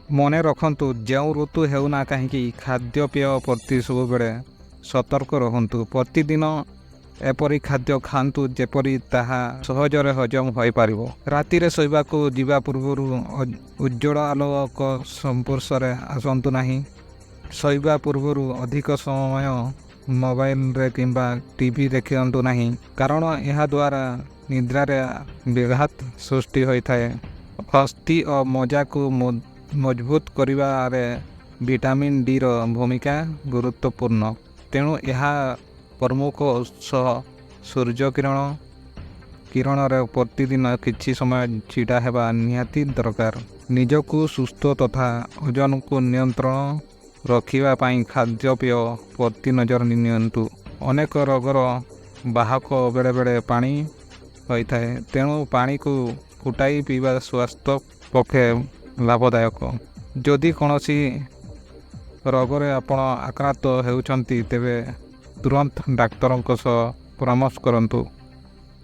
ମନେ ରଖନ୍ତୁ, ଯେଉଁ ଋତୁ ହେଉନା କାହିଁକି, ଖାଦ୍ୟପେୟ ପ୍ରତି ସବୁବେଳେ ସତର୍କ ରହନ୍ତୁ। ପ୍ରତିଦିନ ଏପରି ଖାଦ୍ୟ ଖାଆନ୍ତୁ, ଯେପରି ତାହା ସହଜରେ ହଜମ ହୋଇପାରିବ। ରାତିରେ ଶୋଇବାକୁ ଯିବା ପୂର୍ବରୁ ଉଜ୍ଜ୍ୱଳ ଆଲୋକ ସଂସ୍ପର୍ଶରେ ଆସନ୍ତୁ ନାହିଁ। ଶୋଇବା ପୂର୍ବରୁ ଅଧିକ ସମୟ ମୋବାଇଲରେ କିମ୍ବା ଟିଭି ଦେଖନ୍ତୁ ନାହିଁ, କାରଣ ଏହାଦ୍ୱାରା ନିଦ୍ରାରେ ବ୍ୟାଘାତ ସୃଷ୍ଟି ହୋଇଥାଏ। ଅସ୍ଥି ଓ ମଜ୍ଜାକୁ ମଜବୁତ କରିବାରେ ଭିଟାମିନ୍ ଡିର ଭୂମିକା ଗୁରୁତ୍ୱପୂର୍ଣ୍ଣ। ତେଣୁ ଏହା ପ୍ରମୁଖ ଉତ୍ସ ସୂର୍ଯ୍ୟ କିରଣରେ ପ୍ରତିଦିନ କିଛି ସମୟ ଛିଡ଼ା ହେବା ନିହାତି ଦରକାର। ନିଜକୁ ସୁସ୍ଥ ତଥା ଓଜନକୁ ନିୟନ୍ତ୍ରଣ ରଖିବା ପାଇଁ ଖାଦ୍ୟପେୟ ପ୍ରତି ନଜର ନିଅନ୍ତୁ। ଅନେକ ରୋଗର ବାହକ ବେଳେବେଳେ ପାଣି ହୋଇଥାଏ। ତେଣୁ ପାଣିକୁ ଫୁଟାଇ ପିଇବା ସ୍ୱାସ୍ଥ୍ୟ ପକ୍ଷେ ଲାଭଦାୟକ। ଯଦି କୌଣସି ରୋଗରେ ଆପଣ ଆକ୍ରାନ୍ତ ହେଉଛନ୍ତି, ତେବେ ତୁରନ୍ତ ଡାକ୍ତରଙ୍କ ସହ ପରାମର୍ଶ କରନ୍ତୁ।